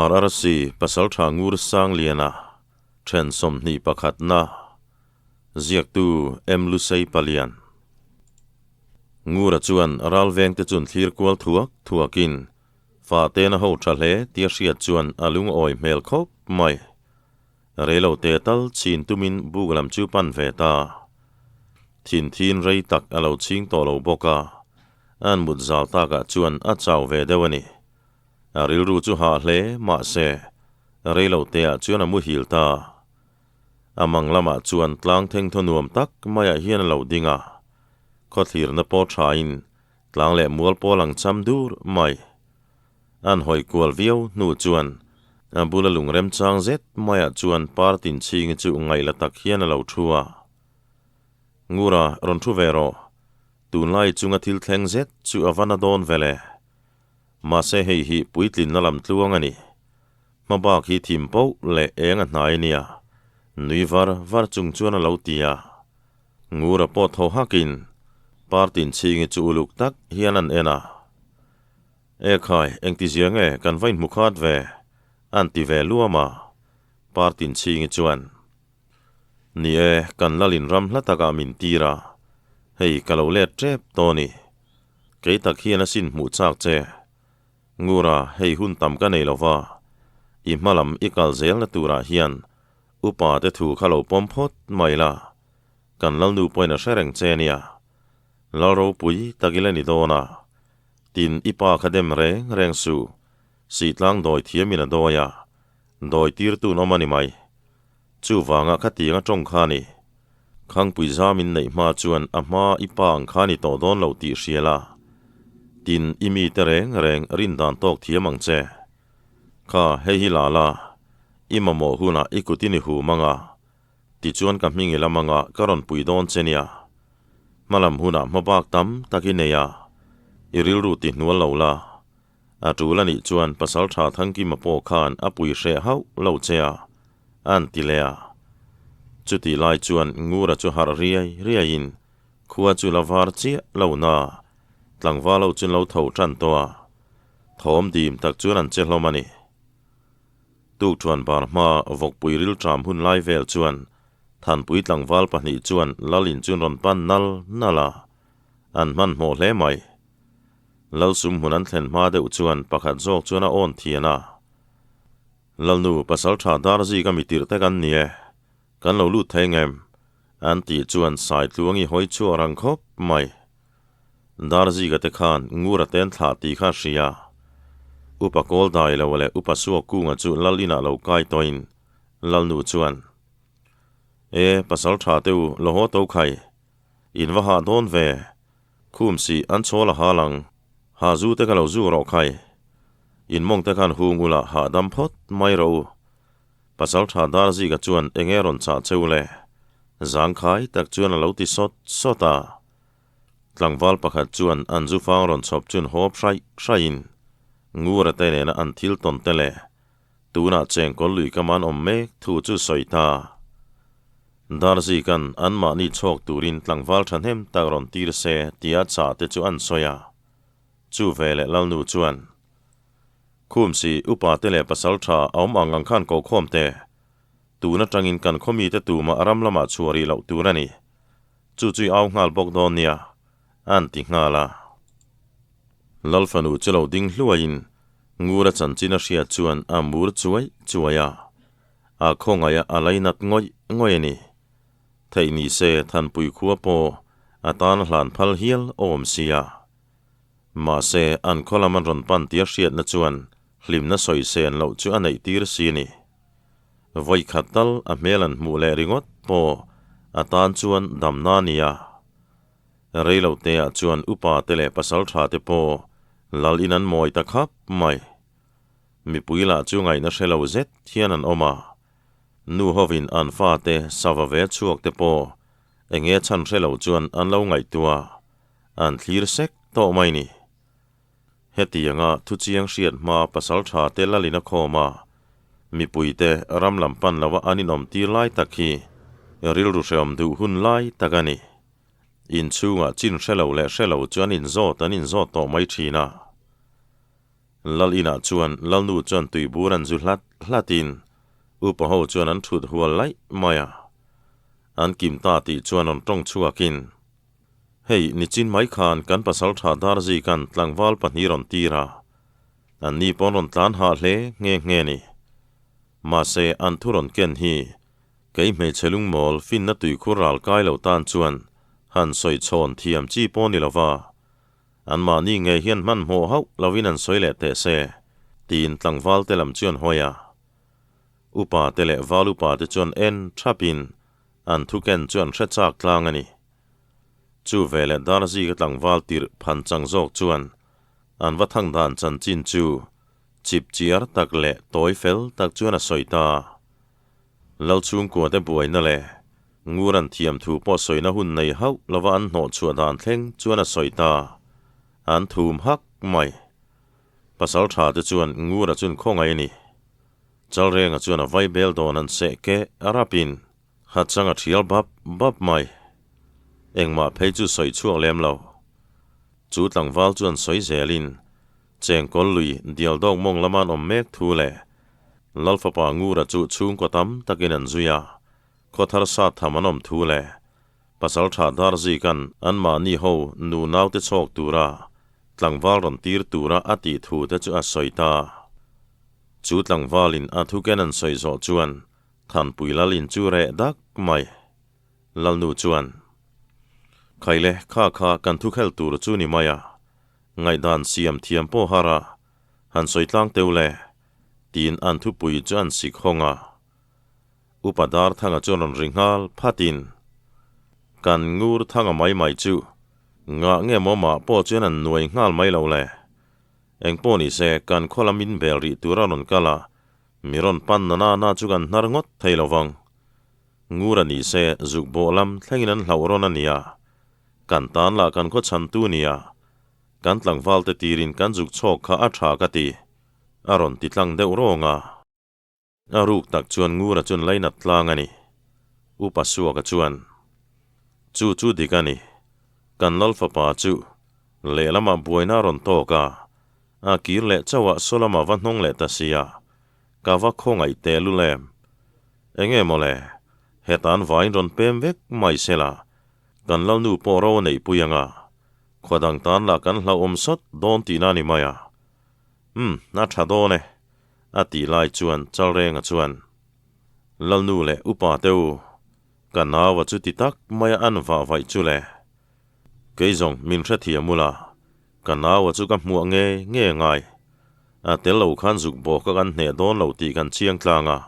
Hmar Arsi Pasaltha Ngur Sangliana then 21na ziaktu M Lusei Palian. Ngura chuan ralveng te chun thlir kual thuak thuakin fa tena ho tha hle tia hriat chuan a lungawi hmel khawp mai. Reilo te tal chin tumin buk lam chu pan ve ta. Thin thin rei tak a lo ching tawh lo bawk a, an mut zal takah chuan a chau ve deuh a ni. A rilru chu hah hle mah se, reilo teah chuan a muhil ta. A mang lamah chuan tlang thengthaw nuam tak maiah hian a lo ding a, khawthlirna pawh thain tlang leh mual pawl ang cham dur mai. An hawi kual viau hnu chuan a bula lung remchang zet maiah chuan par tinchhingi chu ngaihla tak hian a lo thu a. Ngura, rawn thu ve rawh. Tunlai chunga thil thleng zet chu a va na dawn ve le. Mahse hei hi puitlinna lam tluang a ni. Hma bak hi thim poh leh eng a hnai nia. Nui var var chung chuan a lo ti a. Ngura pawh tho hakin par tinchhingi chu uluk tak hian an en a. E khai, engti zia nge kan va inhmu khat ve? An ti ve luam a, par tinchhingi chuan. Ni e, kan lalin ram hla takah min tir a, hei ka lo let tep tawh a ni. Kei tak hian a sin hmuh chak che. Ngura, hei hun tam ka nei lo va, i hma lam i kal zelna turah hian upa te thu kha lo pawm phawt mai la, kan lalnu pawhin a hre reng che nia. Lal ropui tak ila ni dawn a, tin i pa kha dem reng reng suh, sihtlang dawi thiamin a dawi a, dawi tirtu an awm a ni mai. Chuvanga khatiang a tawng kha ni. Khangpui zam in neih hma chuan a hma i pa ang kha ni tawh dawn lo tih hria la. Tin, i mite reng reng rin dan tawk thiam ang che. Kha, hei hi la la, i mamawh hunah i kut in i hum ang a, tichuan ka hming i lam ang a, ka rawn pui dawn che nia. Hmalam hunah hmabak tam tak i nei a, i rilru ti hnual lo la. A tul a nih chuan Pasaltha Thangkima pawh khan a pui hreh hauh lo che a, an ti leh a. Chutih lai chuan Ngura chu harh riai riaiin khua chu la var chiah lo na, tlangval ho chu an lo tho tan tawh a, thawm dim tak chuan an che hlawm a ni. Tukṭhuan bar hma vawkpui rilṭam hun lai vel chuan Thanpui tlangval pahnih chuan Lalin chu an rawn pan nal nal a, an hmanhmawh hle mai. Lalsum hmun an thlen hma deuh chuan pakhat zawk chuan a awn thian a. Lalnu, pasal tha dar zik a mi tirh te kan ni e, kan lo lut thei ngem? An tih chuan Saitluangi hawi chhuah rang khawp mai. Dar zika te khan Ngura ten thlah tih kha a hria. Upa kawl dai lo leh Upa Suak Kunga chu Lal inah lo kai tawhin Lalnu chuan, E, pasal tha te u, lo haw to khai. In va hah dawn ve. Khum si an chawl a hal ang. Ha zu te ka lo zu rawh khai. In mawng te khan hung ula hahdam phawt mai rawh u. Pasal tha dar zika chuan eng e rawn chah cheu le? Zangkhai tak chuan a lo ti sawt sawt a. Tlangval pakhat chuan an zu fang rawn chhawp chun hawp hraih hraihin Ngura te nena an thil tawn te leh Tunah chengkawl lui ka man awm mek thu chu sawi ta. Darzikan anmahni chhawk turin tlangval thahnem tak rawn tir se tia chah te chu an sawi a. Chu veleh Lalnu chuan, Khumsi, upa te leh pasal tha a awm ang ang khan ko khawm te. Tun atangin kan khaw mite tumah ram lamah chhuah rih loh tur a ni. Chu chu i au nghal bawk dawn nia, an ti nghal a. Lalfanu chu lo ding hluaiin Ngura chanchin a hriat chuan a mur chuai chuai a, a khawngaih a a lainat ngawih ngawih a ni. Theih ni se Thanpui khua pawh a tan hlan phal hial awm sia. Mahse an khaw lam an rawn pan tia hriatna chuan hlimna sawi sen loh chu a neih tir si a ni. Vawi khat tal a hmel an hmuh leh ringawt pawh a tan chuan damna a ni a. Reilo teah chuan upa te leh pasal tha te pawh lal in an mawi ta khap mai. Mipui lah chu ngaihna hre lo zet hian an awm a. Nu hovin an fate sava ve chhuak te pawh enge chhan hre lo chuan an lo ngaihtuah an thlir sek tawh mai ni. Hetianga thuchiang hriat hma pasal tha te lalin a khawm a, mipuite ram lam pan loa an inawm tir lai tak hi rilru hreawm duh hun lai tak a ni. Inchhungah chin hre lo leh hre lo chu an inzawt an inzawt tawh mai thin a. Lal inah chuan Lalnu chuan tuibur an zu hlat hlatin upa ho chuan an thut hual laih mai a. An kim ta tih chuan rawn tawng chhuakin, Hei, nichin mai khan kan pasal tha Darzikan tlangval pahnih rawn tir a, an ni pawn rawn tlan hah hle nghe nghe ni. Mahse, an thu rawn ken hi kei hmeichhe lungmawl finna tuikhur ral kai lo tan chuan han sawi chhawn thiam chi pawh ni lova, anmahni ngei hian hmanhmawh hauh lovin an sawi leh teh se, tiin tlangval te lam chuan hawi a. Upa te leh val upa te chuan en thapin an thu ken chu an hre chak tlang a ni. Chu veleh Darzi ka tlangval tirh phan chang zawk chuan an va thang dan chanchin chu chip chiar tak leh tawi fel tak chuan a sawi ta. Lalchhungkua te buaina leh ngur an thiam thu pawh sawina hun nei hauh lova an hnawh chhuah dan thleng chuan a sawi ta. An thum hak mai. Pasal tha te chuan ngura chun khawngaih a ni. Chalrenga chuan a vai bel dawn an seh keh a rapin ha chang a thial bap bap mai. Engmah phei chu sawi chhuak lem lo. Chu tlangval chuan sawi zelin Chengkawl lui dial dawk mawng lama an awm mek thu leh Lalfapa Ngura chu chhungkaw tam takin an zui a, khawthar sat tham an awm thu leh Pasaltha Darzikan anmahni ho nu naute chhawk tura tlangval rawn tir tura a tih thu te chu a sawi ta. Chu tlangvalin a thuken an sawi zawh chuan Thanpui Lalin chu reh dak mai. Lalnu chuan, Khaile, kha kha kan thukhel tur chu ni mai a, ngaihdan siam thiam pawh har a, han sawi tlang teu le, tiin an thupui chu an sik hawng a. Upa Darthanga chuan rawn ri nghal phatin, Kan ngur thanga mai mai chu, ngah nge maw mah pawh chuan an nuai nghal mai lo le. Engpawh ni se, kan khaw lam in bel rih tur a rawn kal a, mi rawn pan na na na chu kan hnar ngawt thei lo vang. Ngur a ni se, zuk bawh lam thlengin an hlauh rawn a nia. Kan tan lah kan khaw chhantu nia. Kan tlangval te tirin kan zuk chhawk kha a tha ka ti, a rawn ti tlang deuh rawng a. A ruk tak chuan Ngura chuan lainat tlang a ni. Upa Suaka chuan, Chu chu dik a ni. Kan Lal fapa chu lehlamah buaina a rawn tawk a, a kir leh chauhah Sawlama va hnawng leh ta sia, ka va khawngaih teh lul em. Enge mawle, hetan vain rawn pem vek mai sela, kan Lalnu pawh ro a neihpui anga, khua dang tan lah kan hlauhawm sawt dawn tihna a ni mai a. Umm, a tha dawn e. A tih lai chuan Chalrenga chuan, Lalnu leh upa te u, ka naua chu ti tak maia an vah vaih chu le. Kei zawng min hrethiam ula, ka naua chu ka hmuah nge nge ngai. A tel lo khan zuk bawk a kan hneh dawn lo tih kan chiang tlang a.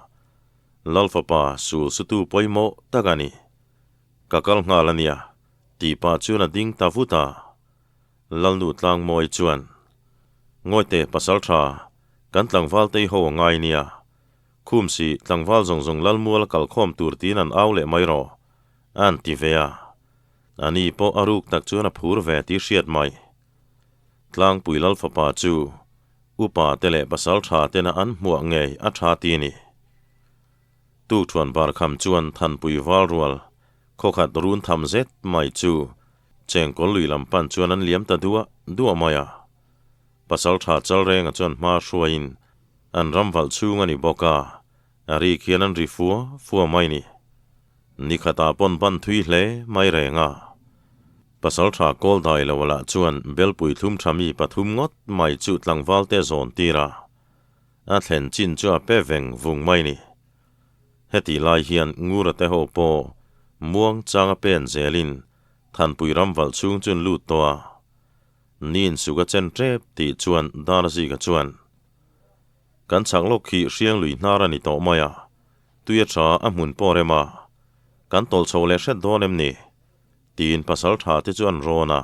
Lal fapa sul sutu pawimawh tak a ni. Ka kal nghal a nia, tih pah chuan a ding ta vut a. Lalnu Tlangmawi chuan, Ngawite pasal tha, kan tlangval tei ho a ngai nia. Khum si, tlangval zawng zawng Lalmual a kal khawm tur tiin an au leh mai rawh, a an ti ve a. A ni pawh a ruk tak chuan a phur ve tih hriat mai. Tlangpui Lal fapa chu upa te leh pasal tha tena an hmuah ngei a tha ti a ni. Tukthuan Barkham chuan Thanpui Valrual khawkhat run tham zet mai chu Chengkawl lui lam pan chuan an liam ta duah duah mai a. Pasal tha Chalrenga chuan hma hruaiin an ram valh chhung a ni bawk a, a rik hian an ri fua fua mai ni. Ni khatah pawn ban thui hle mai reng a. Pasal tha kawl dai lo lah chuan belpui thlum tha mi pathum ngawt mai chu tlangval te zawn tir a, a thlen chin chu a pe veng vung mai ni. Hetih lai hian Ngura te ho pawh muang changa pen zelin Thanpui ram valh chhung chu an lut tawh a. Nin suk a chen tep tih chuan Darzika chuan, Kan chhak lawk khi hriang lui hnar a ni tawh mai a, tui a tha a hmun pawh rem a, kan tawlh chho leh hret dawn em ni? tiin pasal tha te chu an rawn a.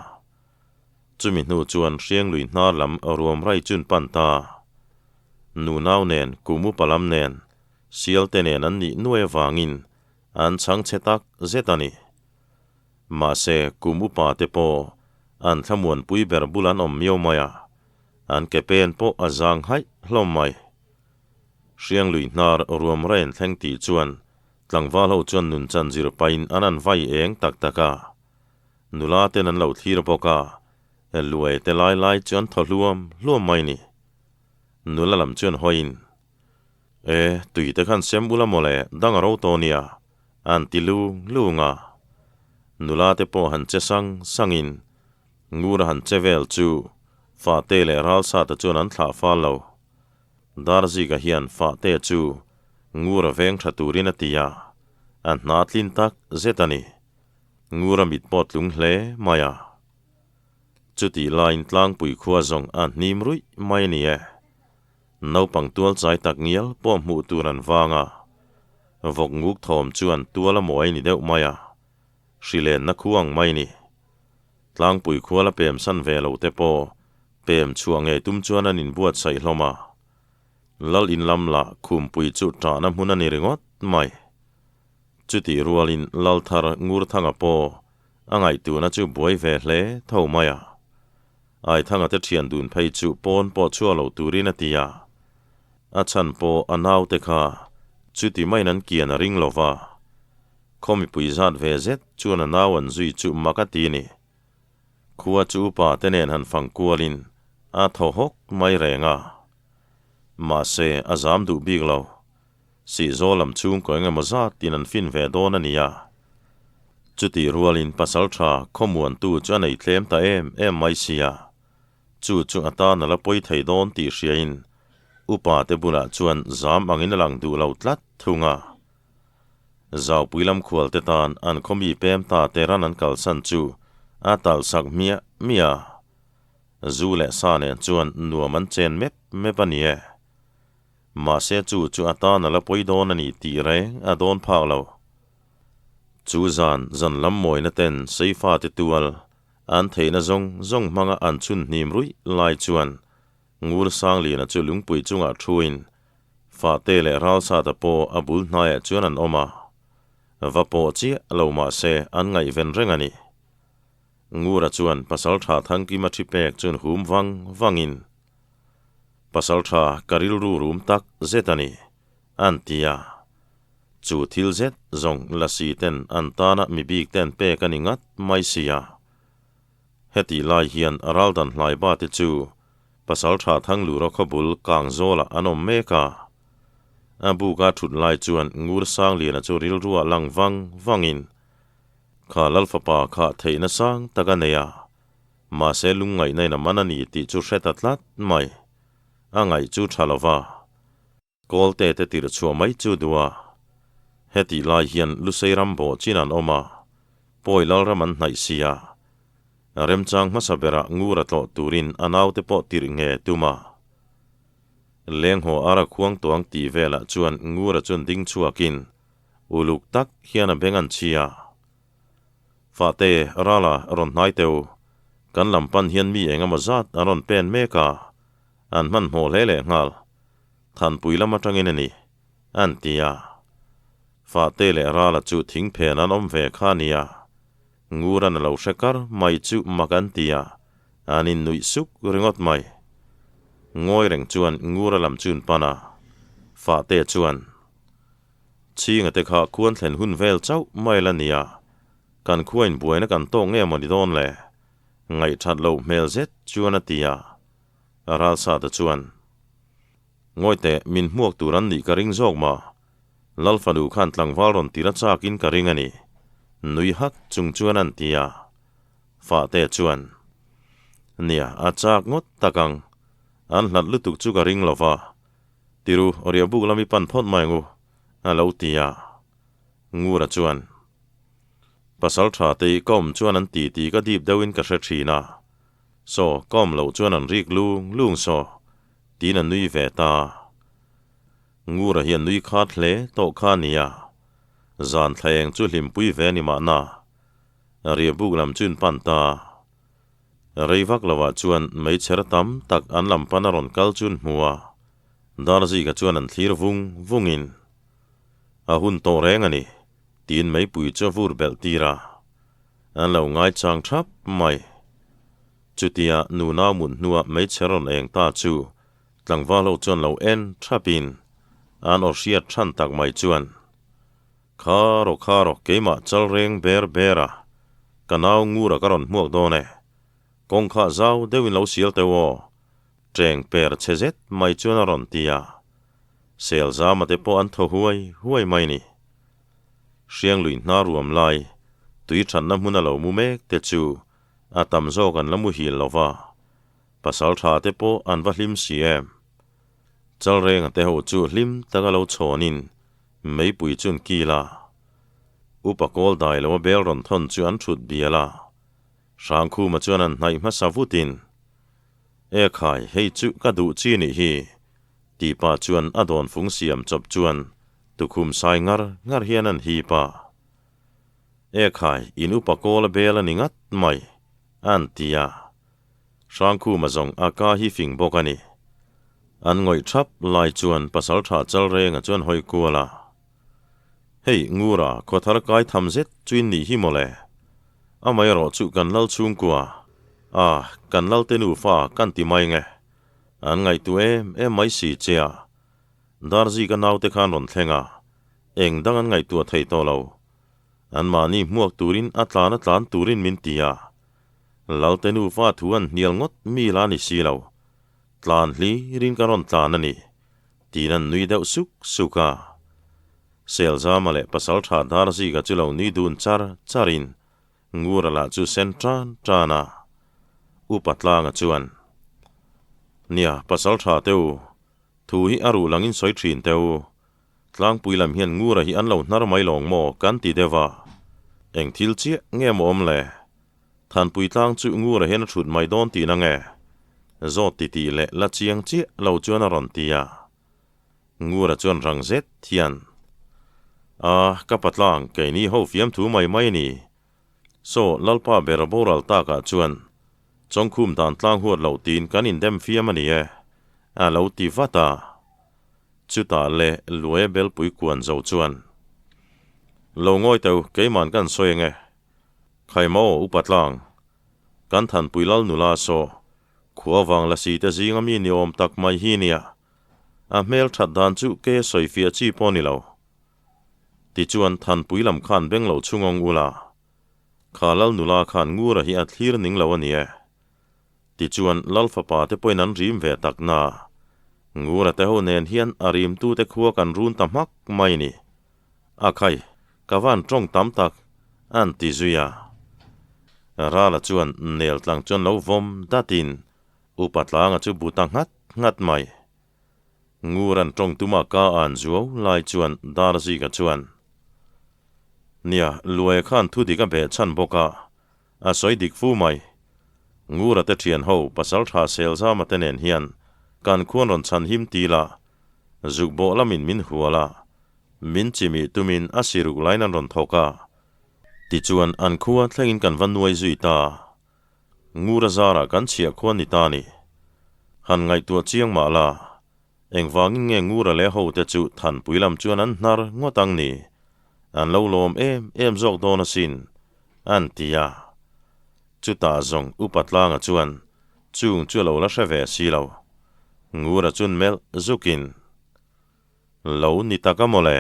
Chumi hnu chuan hriang lui hnar lam ruam rai chun pan ta. Nunau nen, kum upa lam nen, sial te nen an nih nuai avangin an chhang chhe tak zet a ni. Mahse, kum upa te pawh an thlamuanpui ber bul an awm miau mai a, an ke pen pawh a zang haih hlawm mai. Hriang lui hnar ruam rain thleng tih chuan tlangval ho chuan nun chan zir pahin an an vai eng tak tak a. Nula ten an lo thlir bawk a, luai te lai lai chu an thaw hluam hluam mai ni. Nula lam chuan hawiin, E, tui te khan sem ula maw le, dang a ro tawh nia, an ti lung lung a. Nula te pawh han che sang sangin, Ngura han che vel chu Fahte leh Ralsata chuan an thlah fal lo. Darzika hian Fahte chu Ngura veng tha turin a ti a, a hna tlin tak zet a ni. Ngura mit pawh tlung hle mai a. Chutih laiin tlangpui khua zawng a hnim ruih mai a ni e. Naupang tual chai tak ngial pawh hmuh tur an vang a, vawk nguk thawm chuan tual a mawi ni deuh mai a, hri lenna khu ang mai ni. Tlangpui khua la pem san ve lo te pawh pem chhuah ngei tum chuan an inbuatsaih hlawm a. Lal in lam lah khumpui chu ṭahna hmun a ni ringawt mai. Chutih rualin Lalthar Ngurthanga pawh a ngaihtuhna chu buai ve hle tho mai a. Aithanga te thian dun phei chu pawn pawh chhuah loh turin a ti a. A chhan pawh a naute kha chuti maiin an kian a ring lo va. Khaw mipui zat ve zet chuan a nau an zui chu mak a ti ni. Khua chu upa te nen han fang kualin a thaw hawk mai reng a. Mahse a zam duh bik lo. Sihzawl lam chhungkaw eng emaw zatin an fin ve dawn a nia. Chutih rualin pasaltha khawmuantu chu a nei tlem ta em em mai sia. Chu chu a tan a la pawi thei dawn tih hriain upa te bulah chuan zam angin a lang duh lo tlat thung a. Zaupui lam khual te tan an khawmi pem ta te ran an kalsan chu a talhsak hmiah hmiah a. Zu leh sa nen chuan nuam an chen mep mep a ni e. Mahse chu chu a tan a la pawi dawn a ni tih reng a dawn phak lo. Chu zan zan lam mawina ten Seifa te tual an theihna zawng zawng hmanga an chhun hnim ruih lai chuan Ngur Sangliana chu lungpui chungah thuin Fahte leh Ralsata pawh a bul hnaiah chuan an awm a. Va pawh chiah lo mahse an ngaihven reng a ni. Ngura chuan Pasaltha Thangkima thi pek chuan hum vang vangin Pasal tha ka rilru rum tak zet a ni, an ti a. Chu thil zet zawng lasi ten an tana mi bik ten pek a ni ngat mai si a. Hetih lai hian raldan hlaiba te chu Pasal tha Thanglura khawbul Kangzawlah an awm mek a. A buka thut lai chuan Ngur Sangliana chu rilruah lang vang vangin, Kha Lalfapa kha theihna sang tak a nei a. Mahse lungngaihna in a man a ni tih chu hre ta tlat mai. A ngaih chu tha lo va. Kawlte te tirh chhuah mai chu duh a. Hetih lai hian Lusei ram bawh chin an awm a, Pawi Lalram an hnaih si a. Remchang hmasa berah ngur a tlawh turin a naute pawh tirh nge tum a. Lenghaw ara khuang tuang tih velah chuan ngura chuan ding chhuakin uluk tak hian a beng an chhi a. Fahte, Rala, rawn hnai teu. Kan lam pan hian mi eng emaw zat an rawn pen mek a, an hmanhmawh hle leh nghal. Thanpui lam atangin a ni, an ti a. Fahte leh Rala chu thing phen an awm ve kha a nia. Nguran a lo hre kar mai chu mak an ti a, an innuih suk ringawt mai. Ngawi reng chuan Ngura lam chu an pan a. Fahte chuan. Chhinga te kha khuan thlen hun vel chauh mai la nia, kan khuain buaina kan tawk nge maw ni dawn le? Ngaihthat loh hmel zet chuan a ti a. Ralsata chuan, Ngawi teh, min hmuak tur an nih ka ring zawk ma? Lal fanu khan tlangval rawn tir a chakin ka ring a ni, nui hak chung chuan an ti a. Fahte chuan, Nia, a chak ngawt tak ang. An hlat lutuk chu ka ring lo va. Tiru, riahbuk lam i pan phawt mai ang u, a lo ti a. Ngura chuan, Pasal tha te i ka awm chuan an ti tih ka dip deuhin ka hre thin a. Saw, ka awm loh chuan an rik lung lung saw, tiin a nui ve ta. Ngura hi a nui khat hle tawh kha a ni a. Zan thlaeng chu hlimpui ve a ni mahna. Riahbuk lam chu in pan ta. Rei vak lovah chuan meichher tam tak an lam pan a rawn kal chu an hmu a, Darzika chuan an thlir vung vungin, A hun tawh reng a ni, tiin meipui chu a vur belh tir a, an lo ngaichang thap mai. Chutia nunau mut hnua meichher rawn eng ta chu tlangval ho chuan lo en thapin an aw hriat than tak mai chuan, Kha rawh kha rawh keimah chal reng ber ber a, ka nau ngura ka rawn hmuak dawn e. Kawng kha zau deuhin lo sial teuh aw. Cheng per chhe zet mai chuan a rawn ti a. Selzama te pawh an thaw huai huai mai ni. Hrianglui hna ruam lai, tui thatna hmun a lo mu mek te chu a tam zawk an la muhil lo va. Pasal tha te pawh an va hlim si em. Chalrenga te ho chu hlim taka lo chhawnin meipui chu an kil a. Upa kawl dai lo a bel rawn thawn chu an thut bial a. Hrangkhuma chuan an hnaih hmasa vutin, E khai, hei chu ka duh chi nih hi, tih pah chuan a dawnfung siam chawp chuan tukhum sai ngar ngar hian an hip a. E khai, in upa kawl a bel a ni ngat mai, an ti a. Hrangkhuma zawng a ka hi fing bawk a ni. An ngawih thap lai chuan pasaltha Chalrenga chuan hawi kual a. Hei, Ngura, khawthar kai tham zet chu in nih hi mawle. Amaherawh chu kan lal chhungkua, a, kan lalte nufa kan ti mai nge. An ngaihtuah em em mai si che a. Darzika naute khan rawn thleng a, eng dang an ngaihtuah thei tawh lo. Anmahni hmuak turin a tlan a tlan turin min ti a. Lalte nufa thu an hnial ngawt mi la ni si lo. Tlan hlirin ka rawn tlan a ni. Tiin an nui deuh suk suk a. Selzama leh Pasaltha Darzika chu lo nui dun char charin Ngura lah chu sen tan tan a. Upa Tlanga chuan, Nia, Pasaltha te u, thu hi a ruh langin sawi thin te u. Tlangpui lam hian Ngura hi an lo hnar mai lawng maw kan ti deuh a. Eng thil chiah nge maw awm le? Thanpui tlang chu Ngura hian a thut mai dawn tihna nge? Zawt ti tih leh la chiang chiah lo chuan a rawn ti a. Ngura chuan rang zet hian, A, ka patlang, keini ho fiamthu mai mai a ni. Saw, Lalpa ber boral takah chuan Chawngkhum dan tlang huat loh tiin kan indem fiam a ni e, a lo ti vat a. Chutah leh Luaia belpui kuan zo chuan, Lo ngawi teu, keiman kan sawi ange. Khaima aw upa tlang. Kan Thanpui lal nula saw, khua vang lasi te zinga mi ni awm tak mai hi nia. A hmel that dan chu ke sawi fiah chi pawh ni lo. Tichuan Thanpui lam khan beng lo chhungawng ula. Kha lal nula khan Ngura hi a thlir ning lo a ni e. Tichuan lal fapa te pawhin an rim ve tak na. Ngura te ho nen hian a rimtute khua kan run ta hmak mai ni. A khai, ka van tawng tam tak, an ti zui a. Rala chuan nel tlang chuan lo vawm datin Upa Tlanga chu bu ta nghat nghat mai. Ngur an tawng tuma ka an zuau lai chuan Darzika chuan, Nia, Luaia khan thu dik a beh chhan bawk a, a sawi dik fu mai. Ngura te thian ho pasal tha Selzama te nen hian kan khuan rawn chhan him ti la, zuk bawh lamin min hual a, Min chimih tumin a siruk lain an rawn thawk a, tichuan an khua thlengin kan va nuai zui ta. Ngura zarah kan chhiah khua ni ta ni. Han ngaihtuah chiang mah la, engvangin nge Ngura leh hote chu Thanpui lam chuan an hnar ngawt ang ni? An lo lawm em em zawk dawn asin, an ti a. Chutah zawng Upa Tlanga chuan chung chu a lo la hre ve si lo. Ngura chun melh zukin. Lo ni tak a mawle.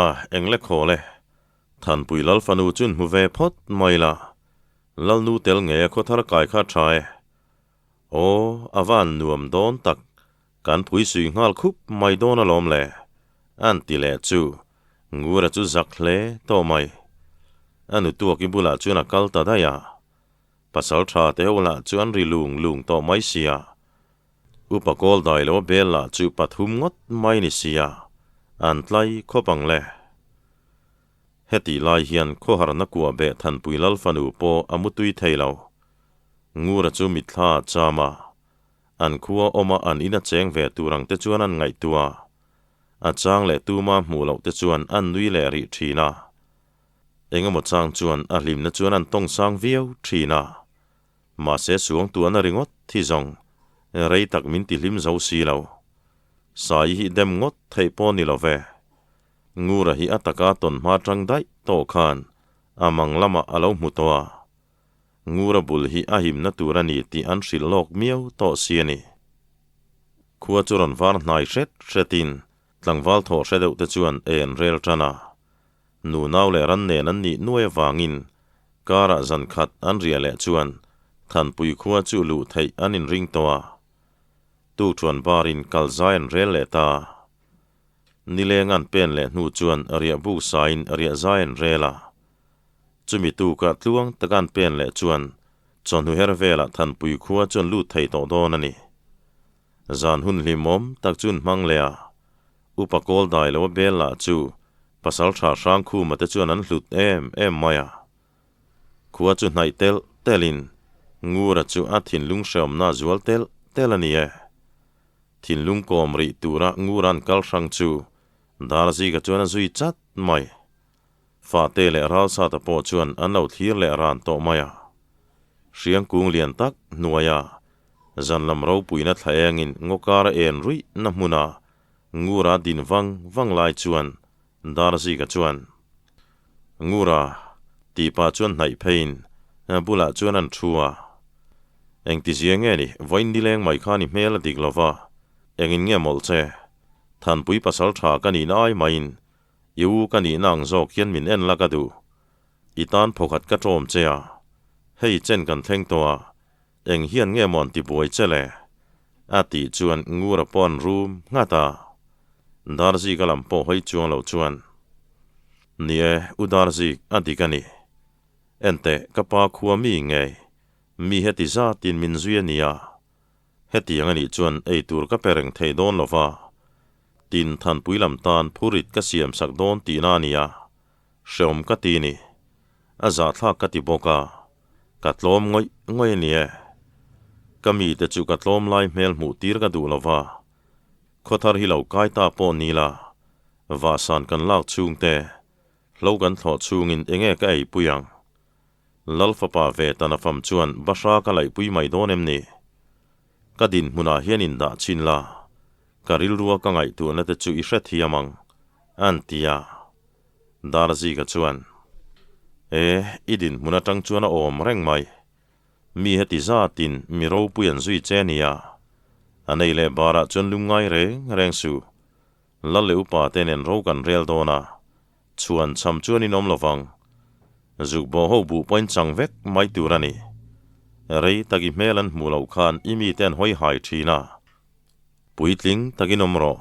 A, eng le khaw le. Thanpui Lal fanu chun hmu ve phawt mai la. Lalnu tel ngei a khawthar kai kha tha e. Aw, a van nuam dawn tak. Kan pui sui nghal khup mai dawn alawm le. An ti leh chu. Ngura chu zak hle tawh mai. A nu tuaki bulah chuan a kal ta daih a. Pasal tha te ho lah chu an ri lung lung tawh mai sia. Upa kawl dai lo a bel lah chu pathum ngawt mai ni sia, an tlai khawp ang le. Hetih lai hian khawharna kuah beh Thanpui Lal fanu pawh a mutui thei lo. Ngura chu mitthla a cham a, an khua awma an in a cheng ve tur ang te chuan an ngaihtuah a, a chang leh tuma hmuh loh te chuan an nui leh rih thin a. Engemaw chang chuan a hlimna chuan an tawng sang viau thin a. Mahse suangtuahna ringawt thi zawng rei tak min ti hlim zo si lo. Sai hi dem ngawt theih pawh ni lo ve. Ngura hi a taka tawn hma tang daih tawh khan a mang lamah a lo hmu tawh a. Ngura bul hi a himna tur a ni tih an hrilh lawk miau tawh si a ni. Khua chu rawn var hnai hret hretin tlangval thawh hre deuh te chuan en rel tan a. Nu nau leh ran nen an nih nuai avangin karah zan khat an riah leh chuan Thanpui khua chu luh theih an inring tawh a. Tukṭhuan barin kal zai an rel leh ta. Nileng an pen leh hnu chuan riah buk sain riah zai an rel a. Chumi tukah tluang taka an pen leh chuan chawhnu her velah Thanpui khua chu an lut thei tawh dawn a ni. Zan hun hlimawm tak chu an hmang leh a. Upa kawl dai lo a bel lah chu Pasalṭha Hrangkhuma te chuan an hlut em em mai a. Khua chu hnaih telh telhin Ngura chu a thinlung hreawmna a zual telh telh a ni e. Thinlung kawm rih tura Ngura an kal hrang chu Darzika chuan a zui chat mai. Fate leh Ralsata pawh chuan an lo thlir leh ran tawh mai a. Hriang kung lian tak hnuaia zan lam ropuina thla engin ngawkar a en ruih na hmuna Ngura din vang vang lai chuan Darzika chuan, Ngura, tih pah chuan hnaih pheiin bulah chuan an thu a. Engtizia nge ni, vawiin nileng mai khan i hmel a dik lo va, engin nge mawlh che? Thanpui pasal tha ka nihna ai maiin i u ka nihna ang zawk hian min en la ka duh. I tan phawkhat ka ṭawm che a, hei chen kan thleng tawh a, Eng hian nge maw an ti buai che le? A tih chuan Ngura pawh an rum nghat a. Darzik a lam pawh hawi chuang lo chuan, Ni e, U Darzik, a dik a ni. Enteh, ka pa khua mi ngei, mi heti zatin min zui a nia. Hetiang a nih chuan ei tur ka pe reng thei dawn lo va, tin Thanpui lam tan phurit ka siam sak dawn tihna a nia. Hreawm ka ti ni. A zahthlak ka ti bawk a, ka tlawm ngawih ngawih a ni e. Ka mite chu ka tlawm lai hmel hmuh tir ka duh lo va, khawthar hi lo kai ta pawh ni la, vahsan kan lak chhung te, hlo kan thlawh chhungin enge ka eipui ang? Lal fapa ve tan a fam chuan bahra ka laihpui mai dawn em ni? Ka dinhmunah hian indah chhin la, ka rilrua ka ngaihtuahna te chu i hrethiam ang, an ti a. Darzika chuan, E, i dinhmun atang chuan a awm reng mai. Mi heti zatin mi ropui an zui che nia. A nei leh barah chuan lungngai reng reng suh. Lal leh upa te nen ro kan rel dawn a, chhuan cham chuan in awm lovang. Zuk bawh ho buh pawhin chang vek mai tur a ni. Rei tak i hmel an hmuh loh khan i mite an hawi hai thin a. Puitling takin awm rawh.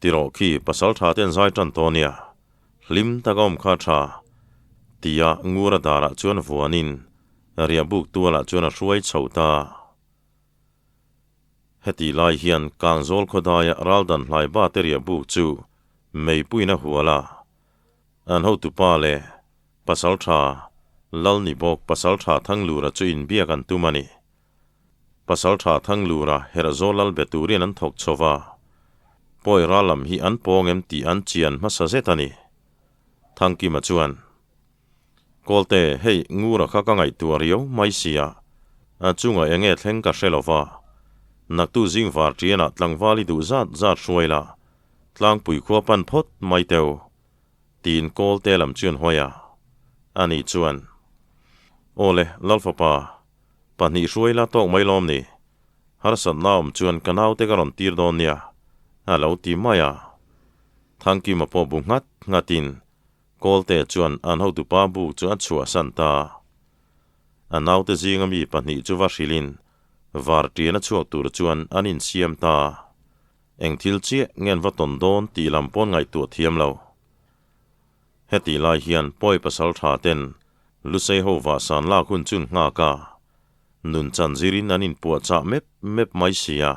Tirawh khi pasal tha te an zai tan tawh nia, hlim tak a awm kha tha, tia Ngura darah chuan vuanin riahbuk tualah chuan a hruai chho ta. Heti lai hian Kangzawl khawdaia Raldan hlaiba te riahbuk chu meipuiin a hual a, an hotupa leh pasal tha Lalni bawk pasal tha Thanglura chu inbiak an tum a ni. Pasalṭha Thanglura Herhzawl lal be turin an thawk chho va, Pawi ral lam hi an pawng em tih an chian hmasa zet a ni. Thangkima chuan, Kawlte, hei Ngura kha ka ngaihtuah riau mai sia, a chungah eng nge thleng ka hre lo va, naktu zing var ṭianah tlangval i duh zat zat hruai la, tlangpui khua pan phawt mai teu, tiin Kawlte lam chuan hawi a. Ani chuan, Awle, Lalfapa, Pahnih hruai la tawk mai lawm ni? Harsatna awm chuan ka naute ka rawn tir dawn nia, a lo ti mai a. Thangkima pawh bu nghat nghatin Kawlte chuan an hotupa buk chu a chhuahsan ta. A naute zinga mi pahnih chu va hrilhin varṭian a chhuak tur chuan an insiam ta. Eng thil chiah nge an va tawn dawn tih lam pawn ngaihtuah thiam lo. Hetih lai hian pawi pasal tha ten Lusei ho vahsan lak hun chun nghak a, nun chan zirin an inpuahchah mep mep mai si a.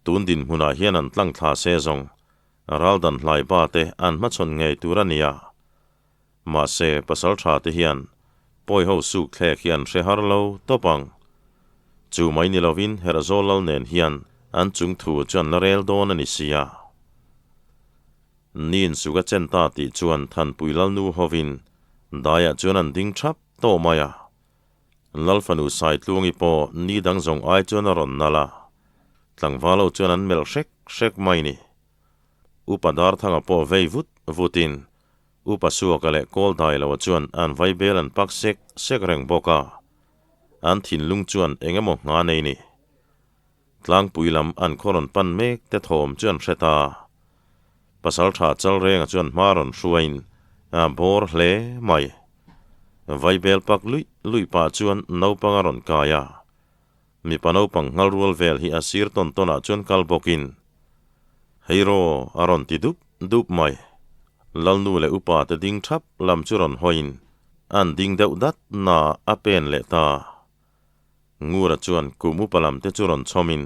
Tun dinhmunah hian an tlang thla se zawng raldan hlai ba te an hmachhawn ngei tur a ni a. Mahse, pasal tha te hian pawi ho suk thlek hi an hre har lo tawp ang. Chu mai ni lovin Herhzawl lal nen hian an chung thu chu an la rel dawn a ni si a. Nin suk a chen ta tih chuan Thanpui Lalnu hovin daiah chuan an ding thap tawh mai a. Lalfanu Saitluangi pawh ni dang zawng ai chuan a rawn nalh a, tlangval ho chuan an melh hrek hrek mai ni. Upa Darthanga pawh vei vut vutin Upa Suaka leh Kawldailoa chuan an vaibel an pak sek sek reng bawk a, an thinlung chuan eng emaw ngha nei ni. Tlangpui lam an khaw rawn pan mek te thawm chu an hre ta. Pasaltha Chalrenga chuan hma rawn hruaiin a bawr hle mai. Vaibel pak luih luih pah chuan naupang a rawn kai a. Mipa naupang nghal rual vel hi a sir tawn tawn ah chuan kal bawkin, Heiraw a rawn ti dup dup mai. Lalnu leh upa te ding thap lam chu rawn hawiin an ding deuh dat na a pen leh ta. Ngura chuan kum upa lam te chu rawn chhawmin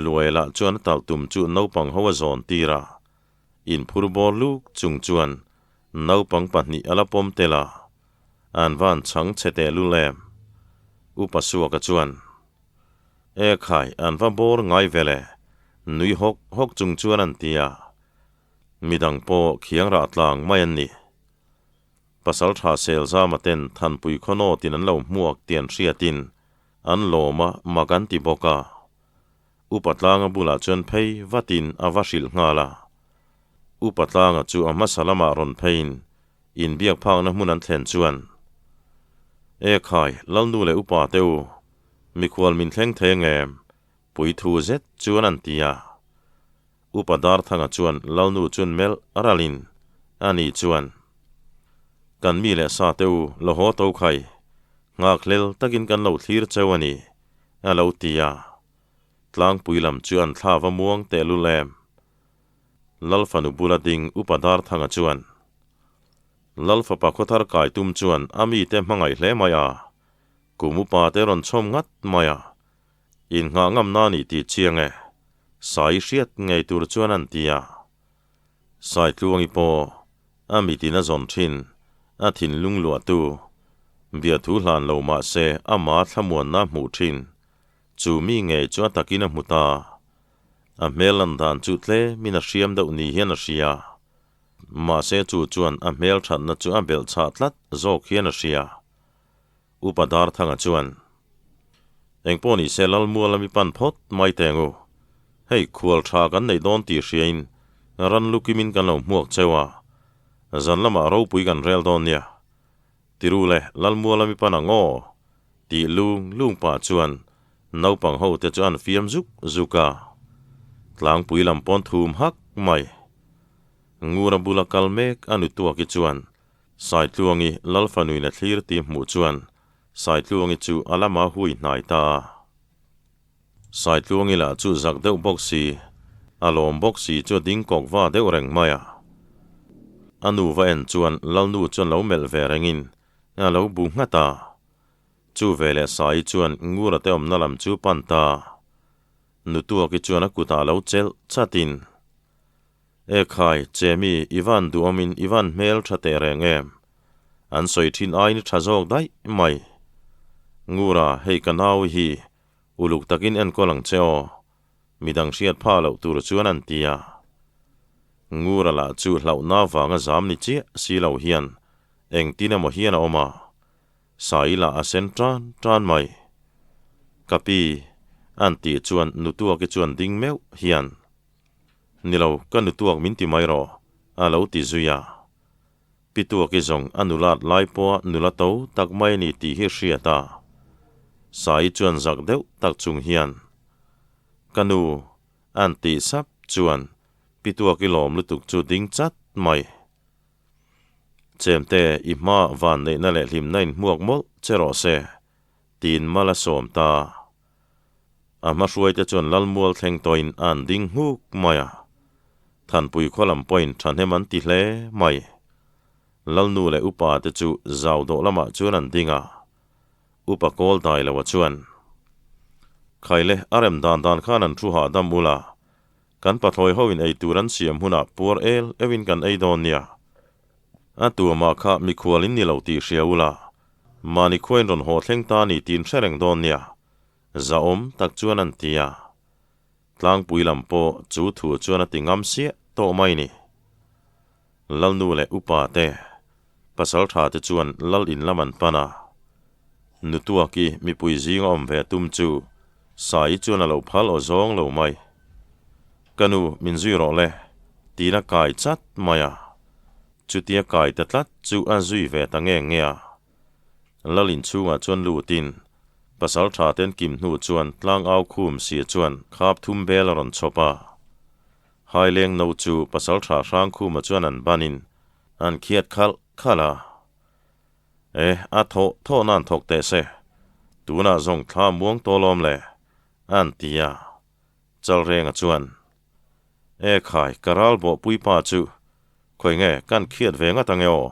Luaila chuan a talh tum chu naupang ho a zawn tir a. Inphur bawr luk chung chuan naupang pahnih a la pawm tel a, an van chhang chhe teh lul em? Upa Suaka chuan, E khai, an va bawr ngai ve le, nui hawk hawk chung chuan an ti a. Midang pawh khiang rah tlang mai an ni. Pasal tha sel zama ten Thanpui khawnawtin an lo hmuak tih an hriatin an lawm a, mak an ti bawk a. Upa Tlanga bulah chuan phei vatin a va hrilh nghal a. Upa Tlanga chu a hmasa lamah rawn pheiin inbiak phakna hmun an thlen chuan, E khai, Lalnu leh Upa te u, mikhual min thleng thei angem? Puithu zet chuan an ti a. Upa Darthanga chuan Lalnu chuan melh ralin ani chuan, Kan mi leh sa te u, lo haw to khai, nghakhlel takin kan lo thlir cheu a ni, a lo ti a. Tlangpui lam chu an thla va muang tehlul em? Lal fanu bula ding Upa Darthanga chuan, Lal fapa khawthar kai tum chuan a mite hmangaih hle mai a, kum upa te rawn chhawm ngat mai a, innghah ngam na nih tih chiang e, Sai hriat ngei tur chuan an ti a. Saitluangi pawh a mitin a zawn thin, a thinlung luahtu, biathu hlan lo mah se ama thlamuanna a hmuh thin, chu mi ngei chu a takin a hmu ta. A hmel lan dan chu tlemin a hriam deuh ni hian a hria. Mahse chu chuan a hmel thatna chu a belh chhah tlat zawk hian a hria. Upa Darthanga chuan, Engpawh ni se Lalmual ami pan phawt mai teng u. Hei khual tha kan neih dawn tih hriain ran lu kimin kan lo hmuak cheu a, zan lamah ropui kan rel dawn nia. Tiru le Lalmual ami pan ang aw? tih lung lung pah chuan naupang ho te chu an fiam zuk zuk a. Tlangpui lam pawn thum hak mai. Ngura bula kal mek a nutuaki chuan Saitluangi Lalfanuin a thlir tih hmuh chuan Saitluangi chu a lama hui hnai ta a. Saitluangi lah chu zak deuh bawk si, a lawm bawk si chu a ding kawk va deuh reng mai a. A nu va en chuan Lalnu chuan lo melh ve rengin a lo bu nghat a. Chu veleh Sai chuan Ngura te awmna lam chu pan ta. Nutuaki chuan a kutah lo chelh chatin. E khai, Chemi, i van duhawmin i van hmel tha teh reng em? An sawi thin aiin i tha zawk daih mai. Ngura, hei ka nau hi uluk takin enkawl ang che aw. Midang hriat phah loh tur chuan an ti a. Ngura lah chu hlauhna avanga zam ni chiah si lo hian engtin emaw hian a awm a. Sai lah a sen tan tan mai. Ka pi, an tih chuan Nutuaki chuan ding meuh hian. Ni lo, ka nu tuak min ti mai rawh, a lo ti zui a. Pi Tuaki zawng a nulat lai pawha nula to tak mai a ni tih hi hriat a. Saii chuan zak deuh tak chung hian, Ka nu, a'n tih sap chuan Pi Tuaki lawm lutuk chu ding chat mai. Chemte, i hma van neihna leh hlimna inhmuak mawlh che rawh se, tiin mal a sawm ta. A hma hruaite chuan Lalmual thleng tawhin an ding nghuk mai a. Thanpui khaw lam pawhin thahnem an ti hle mai. Lalnu leh upa te chu zau dawh lamah chuan an ding a. Upa kawl dai loa chuan, Khaile, a rem dan dan khan an thu hahdam ula, kan pathlawi hoin ei tur an siam hunah puar el euhin kan ei dawn nia. A tuamah kha mikhual in ni lo tih hria ula, mahni khuain rawn haw thleng ta ni tiin hre reng dawn nia. Zahawm tak chuan an ti a. Tlangpui lam pawh chu thu chuan a ti ngam siah tawh mai ni. Lalnu leh upa te, pasal tha te chuan lal in lam an pan a. Nutuaki mipui zinga awm ve tum chu Saii chuan a lo phal aw zawng lo mai. Ka nu, min zui rawh le, tiin a kai chat mai a. Chutia kai ta tlat chu a zui ve ta nge nge a. Lal inchhungah chuan lutin pasal tha ten kim hnu chuan tlangau khum sia chuan khap thum bel a rawn chhawp a. Haileng no chu pasal tha hrang khuma chuan an banin an khiat khalh khalh a. E, a thawh thawh nan thawk teh se. Tunah zawng thla muang tawh lawm le, a'n ti a. Chalrenga chuan, E khai, ka ral bawhpui pa chu khawi nge kan khiat ve ngat ange aw?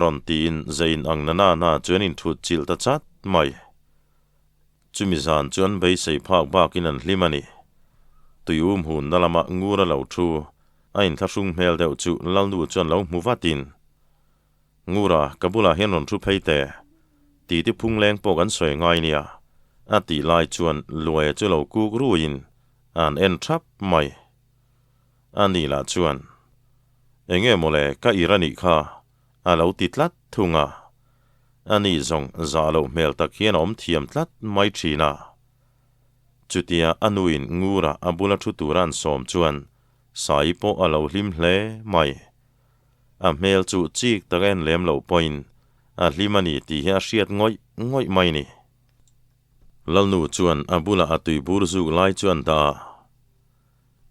rawn tiin zein ang na na na chuan inthut chilh ta chat mai. Chumi zan chu an beisei phak bakin an hlim a ni. Tui um hunna lama ngur a lo thu, a inthlahrung hmel deuh chu Lalnu chuan lo hmu vatin, Ngura, ka bulah hian rawn thu phei teh. Titi phung leng pawh kan sawi ngai nia, a tih lai chuan Luaia chu lo kuk ruiin an en thap mai. A ni lah chuan, Enge mawle ka ir a nih kha, a lo ti tlat thung a. A ni zawng zah loh hmel tak hian a awm thiam tlat mai thin a. Chutia a nuin Ngura a bula thu tura an sawm chuan Sai pawh a lo hlim hle mai. A hmel chu chik tak a en lem loh pawhin a hlim a ni tih hi a hriat ngawih ngawih mai ni. Lalnu chuan a bulah a tuibur zuk lai chu an dah a.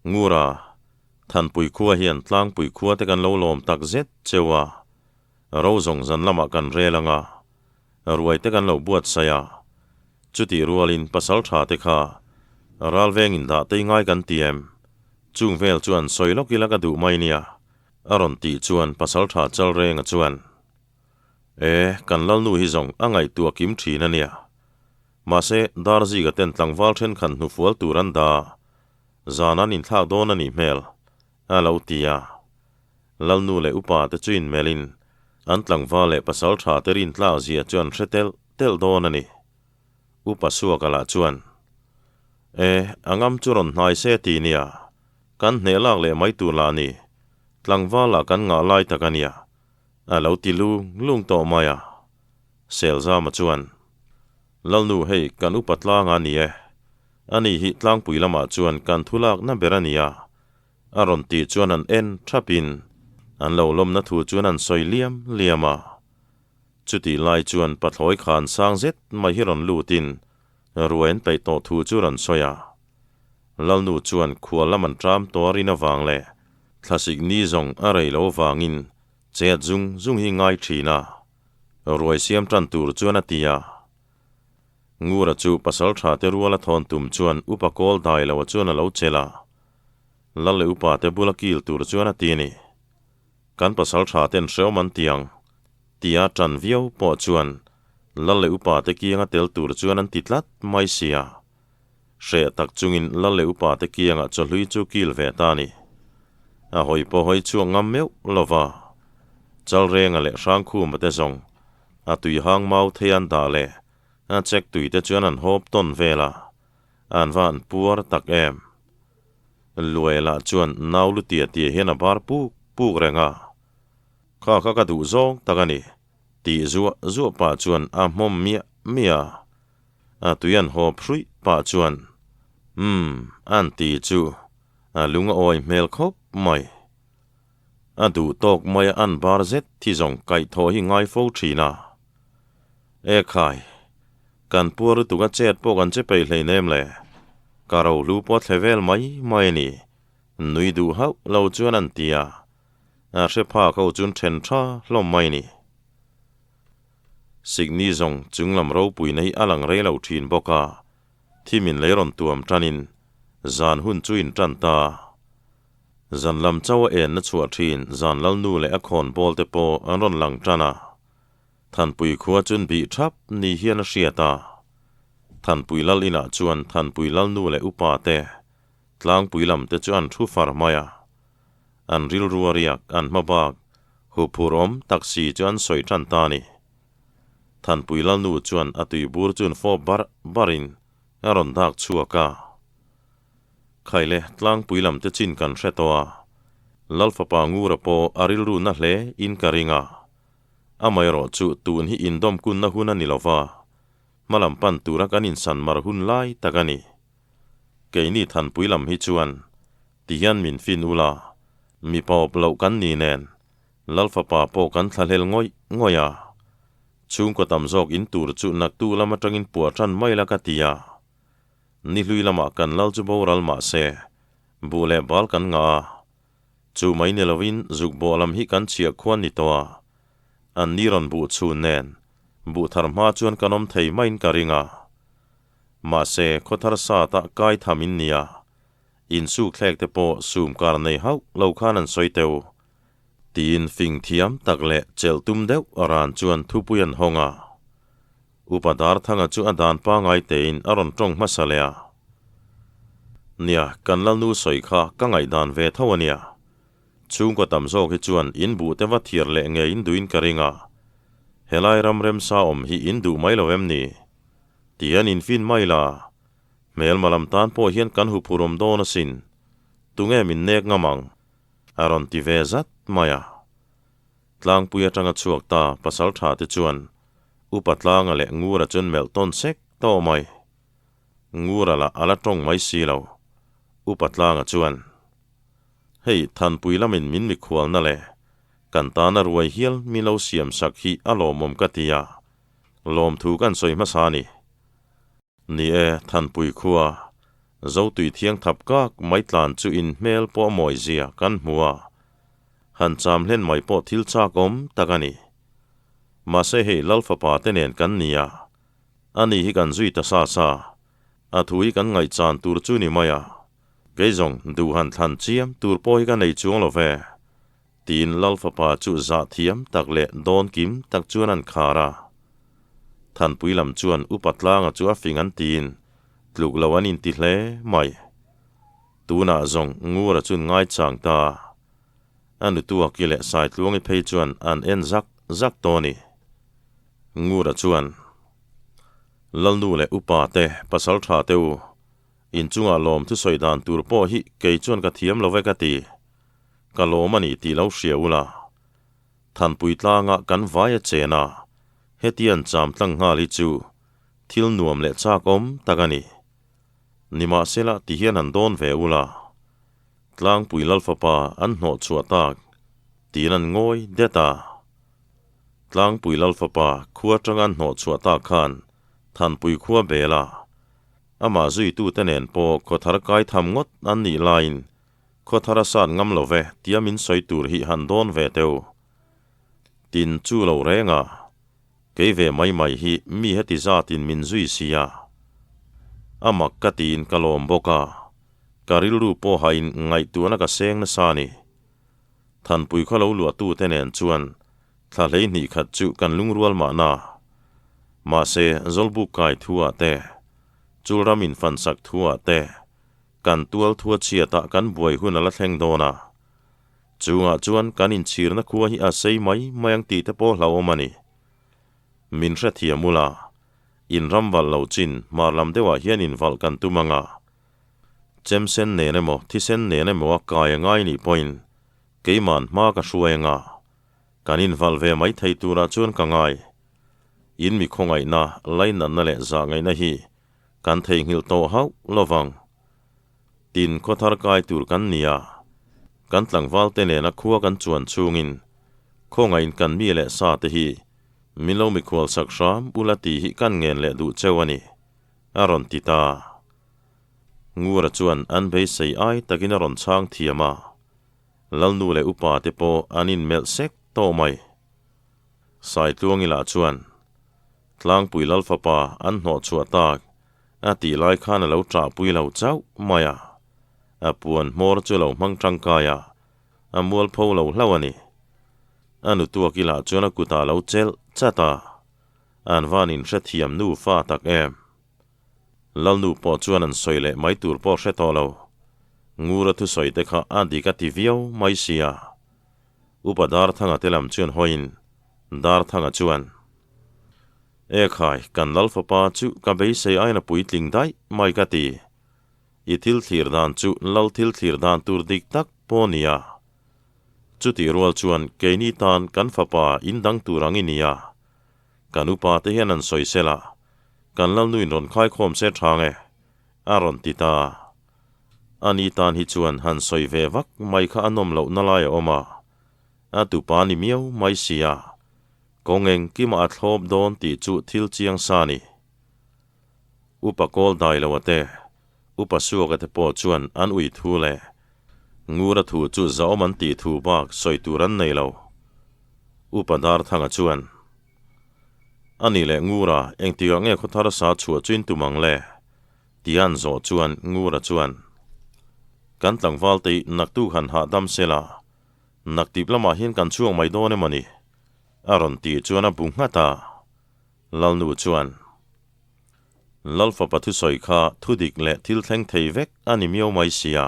Ngura, Thanpui khua hian tlangpui khua te kan lo lawm tak zet cheu a, ro zawng zan lamah kan rel ang a, ruai te kan lo buatsaih a, chutih rualin pasal tha te kha ral vengin dah tei ngai kan ti em? Chung vel chuan sawi lawk ila ka duh mai nia, a rawn tih chuan pasal tha Chalrenga chuan, E, kan Lalnu hi zawng a ngaihtuah kim thin a nia. Mahse, Darziga ten tlangval thenkhat hnufual tur an dah. Zan an inthlak dawn a nih hmel, a lo ti a. Lalnu leh upa te chu inmelhin an tlangval leh pasal tha te rintlak zia chu an hre telh telh dawn a ni. Upa Suaka lah chuan, E, a ngam chu rawn hnai se ti nia, kan hneh lak leh mai tur lah ni, tlangval lah kan ngah lai tak a nia, a lo ti lung lung tawh mai a. Selzama chuan, Lalnu hei kan upa tlanga ni e, Ani hi tlangpui lamah chuan kan thu lakna ber a nia, a rawn tih chuan an en thapin an lo lawmna thu chuan an sawi liam liam a. Chutih lai chuan pathlawi khan sang zet mai hi rawn lutin ruai an peih tawh thu chu rawn sawi a. Lalnu chuan khual lam an ṭam tawh a rin avang leh thlasik ni zawng a rei lo avangin chet zung zung hi ngai ṭhin a, ruai siam ṭan tur chuan a ti a. Ngura chu pasal tha te ruala thawn tum chuan upa kawl dai lo chuan a lo chelh a, Lal leh upa te bula kil tur chuan a ti a ni. Kan pasal tha ten hreawm an ti ang tia tan viau pawh chuan Lal leh upa te kianga tel tur chuan an ti tlat mai sia. Hreh tak chungin Lal leh upa te kiangah chawhlui chu kil ve ta a ni. A hawi pawh hawi chhuak ngam meuh lova, Chalrenga leh Hrangkhuma te zawng A tui hang mau thei an dah leh a chek tui te chuan an hawp tawn vel a, an va an puar tak em. Luai lah chuan nau lu tia tia hian a bar puk puk reng a, Kha kha ka duh zawng tak a ni, tih zuah zuah pah chuan a hmawm miah miah a, a tui an hawp hruih pah chuan Umm an ti chu a lung a awi hmel khawp mai. A duh tawk mai a an bar zet thi zawng kaih thawh hi ngai fo thin a. E khai, kan puar lutuk a chet pawh kan che peih hlein em le? Ka rohlu pawh thle vel mai mai a ni, nui duh hauh lo chuan an ti a, a hre phak ho chun then tha hlawm mai a ni. Sikni zawng chunglam ropuina hi a lang rei lo thin bawk a, thi min lei rawn tuam tanin zan hun chu in tan ta. Zan lam chauh a enna chhuah thin zan lalnu leh a khawn bawl te pawh an rawn lang tan a. Thanpui khua chun bih thap ni hian a hriat a. Thanpui lal inah chuan Thanpui lalnu leh upa te, tlangpui lam te chu an thu far mai a. An rilru a riak, an hma bak, huphur awm tak si chu an sawi tan ta a ni. Thanpui lalnu chuan a tuibur chun fawp barh barhin a rawn dak chhuak a. Khaile tlangpui lam te chin kan hre tawh a, Lalfapa Ngura pawh a rilru na hle in ka ring a. Amaherawh chu tun hi indawm kunna hun a ni lo va, hmalam pan tura kan insan mar hun lai tak a ni. Keini thanpui lam hi chuan tihian min fin ula, mipa awp loh kan ni nen Lalfapa pawh kan thlahlel ngawih ngawih a. Chhungkaw tam zawk in tur chu naktu lam atangin puah tan mai la ka ti a. Ni hlui lamah kan lal chu boral mah se, buh leh bal kan ngah a. Chu mai ni lovin zuk bawh lam hi kan chhiah khuan ni tawh a. An ni rawn buh chhun nen, buh thar hma chuan kan awm thei maiin ka ring a. Mahse, khawthar sata kai tham in nia. Insuk thlek te pawh sum kar nei hauh lo khan an sawi teu. Tiin fing thiam tak leh chelh tum deuh ran chuan thupui an hawng a. Upa Darthanga chu a dan pangai tein a rawn tawng hmasa leh a. Nia, kan Lalnu sawi kha ka ngaihdan ve tho a nia. Chhungkaw tam zawk hi chuan in buh te va thiar leh ngei in duhin ka ring a. Helai ram remsa awm hi in duh mai lo em ni? Ti an infin mai la. Hmelma lam tan pawh hian kan huphur awm dawn asin. Tunge min nek ngam ang? A rawn ti ve zat mai a. Tlangpui atanga chhuak ta pasal tha te chuan Upa Tlanga leh Ngura chuan melh tawn sek tawh mai. Ngura lah a la tawng mai si lo. Upa Tlanga chuan, Hei, Thanpui lamin min mikhualna leh kan tana ruai hial mi lo siam sak hi a lawmawm ka ti a, lawmthu kan sawi hmasa a ni. Ni e, Thanpui khua, Zotui thiang thap kak mai tlan chu in hmel pawh a mawi zia kan hmu a, han cham hlen mai pawh thil chak awm tak a ni. Mahse hei Lalfapa te nen kan ni a, ani hi kan zui ta sa sa, a thu hi kan ngaihchan tur chu ni mai a, kei zawng duh han thlan chiam tur pawh hi ka nei chuang lo ve, Tiin Lal fapa chu zah thiam tak leh dawn kim tak chuan an khar a. Thanpui lam chuan Upa Tlanga chu a fing an tiin tluk lo an inti hle mai. Tunah zawng Ngura chuan ngaichang ta a. A nutuaki leh Saitluangi phei chuan an en zak zak tawh a ni. Ngura chuan, Lalnu leh Upa te, pasal tha te u, inchungah lawm thusawi dan tur pawh hi kei chuan ka thiam lo ve ka ti. Ka lawm a ni tih lo hria ula. Thanpui tlanga kan vai a chen a, hetian cham tlang nghal hi chu thil nuam leh chak awm tak a ni. Nimahsela ti hian han dawn ve ula. Tlangpui Lalfapa an hnawh chhuah tak tiin an ngawi det a. Tlangpui Lalfapa khua atanga an hnawh chhuah tak khan Thanpui khua bel a, amah zuitute nen pawh khawthar kai tham ngawt an nih laiin Khaw thar a sat ngam lo ve tia min sawi tur hi han dawn ve teu. Tin chu lo reng a, kei ve mai mai hi mi heti zatin min zui sia. A mak ka tiin ka lawm bawk a, ka rilru pawha in ngaihtuahna ka seng nasa a ni. Thanpui khaw lo luahtute nen chuan thla hlei hnih khat chu kan lungrual mahna. Mahse, Zawlbuk kai thu ah te, Chulram infansak thu ah te, Kan tual thua chhiatah kan buai hun a la thleng dawn a, chungah chuan kan inchhirna khua hi a sei mai mai ang tih te pawh hlauhawm a ni. Min hrethiam ula, in ram valh lo chin hmar lam deuhah hian invalh kan tum ang a, chemsen nen emaw thisen nen emaw a kai a ngai nih pawhin keiman hma ka hruai ang a, kan invalh ve mai thei turah chuan ka ngai. In mi khawngaihna, lainatna leh zahngaihna hi Kan theihnghilh tawh hauh lovang. Tin, khaw thar kai tur kan ni a, kan tlangval te nena khua kan chuan chungin khawngaihin kan mi leh sa te hi min lo mikhual sak hram ula tih hi kan ngen leh duh cheu a ni, a rawn ti ta. Ngura chuan an beisei ai takin a rawn chhang thiam a, Lalnu leh upa te pawh an inmelh sek tawh mai. Saitluangi lah chuan, Tlangpui Lalfapa an hnawh chhuah tak a tih lai khan a lo ṭahpui lo chauh mai a, a puan hmawr chu a lo hmang ṭangkai a, a mualpho lo hlauh a ni. A nutuaki lah chuan a kutah a lo chelh chat a, an van inhrethiam nufa tak em. Lalnu pawh chuan an sawi leh mai tur pawh hre tawh lo. Ngura thusawi te kha a dik a ti viau mai sia. Upa Darthanga te lam chuan hawiin Darthanga chuan, E khai, kan Lalfapa chu ka beisei aina puitling daih mai ka ti. I thil thlir dan chu Lal thil thlir dan tur dik tak pawh a nia. Chutih rual chuan keini tan kan fapa in dang tur ang i nia. Kan upa te hian an sawi sel a, kan Lalnuin rawn khaikhawm se tha nge? a rawn ti ta. Ani tan hi chuan han sawi ve vak mai kha a nawm lohna lai a awm a, a tupa ni miau mai sia, kawng engkimah a thlawp dawn tih chu thil chiang sa a ni. Upa kawl dai lo a te, Upa Suaka te pawh chuan an ui thu leh Ngura thu chu zahawm an tih thu bak sawi tur an nei lo. Upa Darthanga chuan, Ani leh Ngura, engtikah nge khawthar sa chhuah chu in tum ang le? Tia an zawh chuan Ngura chuan, Kan tlangval te naktuk han hahdam sela, naktip lamah hian kan chhuak mai dawn emaw ni? A rawn tih chuan a bu nghat a. Lalnu chuan, Lal fapa thusawi kha thudik leh thil thleng thei vek a ni miau mai sia,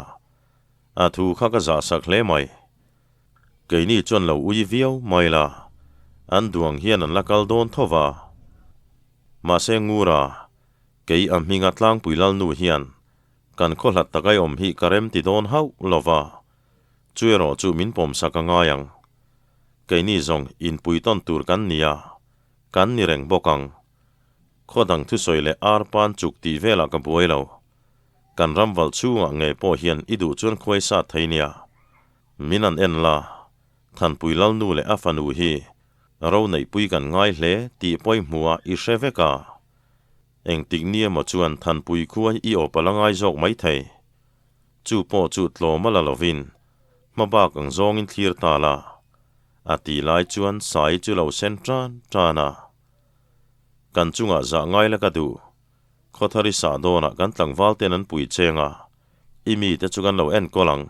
a thu kha ka zahsak hle mai. Keini chuan lo ui viau mai la, an duang hian an la kal dawn tho va. Mahse Ngura, kei a hminga tlangpui Lalnu hian kan khaw hlat tak ai awm hi ka rem ti dawn hauh lo va, chu erawh chu min pawmsak a ngai ang. Keini zawng inpui tawn tur kan ni a, kan ni reng bawk ang. Khaw dang thusawi leh ar pan chuk tih velah ka buai lo. Kan ram valh chhungah ngei pawh hian i duh chuan khuai sat thei nia. Min an en la, Thanpui Lalnu leh a fanu hi ro neihpui kan ngai hle tih pawi hmuh a i hre vek a. Engtik ni emaw chuan Thanpui khuai i awp a la ngai zawk mai thei. Chu pawh chu tlawm a la lovin hmabak ang zawngin thlir ta la. A tih lai chuan Sai chu lo sen tan tan a. Kan chungah zah ngai la ka duh. Khawthari sah dawnah kan tlangval ten an pui cheng a, i mite chu kan lo enkawl ang.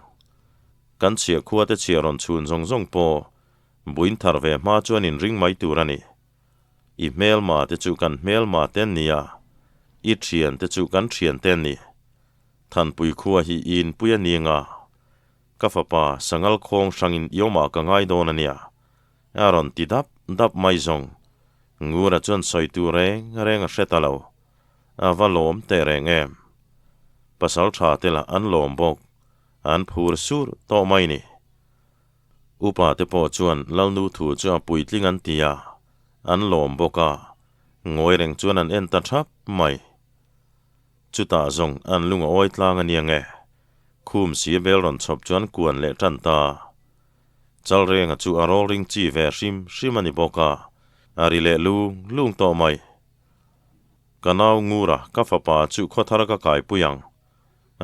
Kan chhiah khua te chhiah rawn chhun zawng zawng pawh buin thar ve hma chuan inring mai tur a ni. I hmelma te chu kan hmelma te an ni a, i thian te chu kan thian te an ni. Thanpui khua hi i inpui a ni anga, ka fapa Sangal khawng hrangin i awmah ka ngai dawn a nia. A rawn ti dap dap mai zawng. Ngura chuan sawi tur reng reng a hre ta lo. A va lawm teh reng em. Pasal tha te lah an lawm bawk. An phur sur tawh mai ni. Upa te pawh chuan Lalnu thu chu a puitling an ti a, an lawm bawk a, ngawi reng chuan an en ta thap mai. Chutah zawng an lung a awi tlang a nia nge. Khum si a bel rawn chhawp chuan kuan leh tan ta. Chalrenga chu a rawlring chi ve hrim hrim a ni bawk a, a ri leh lung lung tawh mai. Ka nau Ngura, ka fapa chu khawthar ka kaipui ang.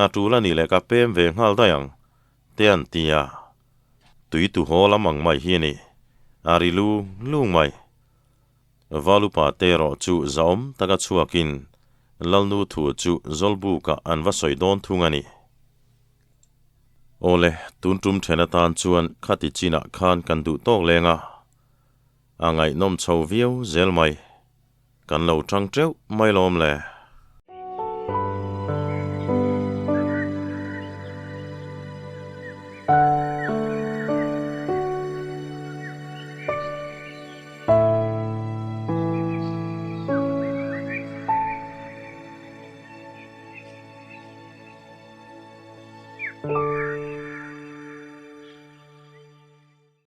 A tul a nih leh ka pem ve nghal daih ang, te an ti a. Tui tu haw lam ang mai hi a ni, a ri lung lung mai. Valupa te erawh chu zahawm taka chhuakin Lalnu thu chu Zawlbukah an va sawi dawn thung a ni. Awle, tun tum then atan chuan khati chinah khan kan duh tawk leng a, a ngaihnawm chho viau zel mai. Kan lo tang teuh mai lawm le.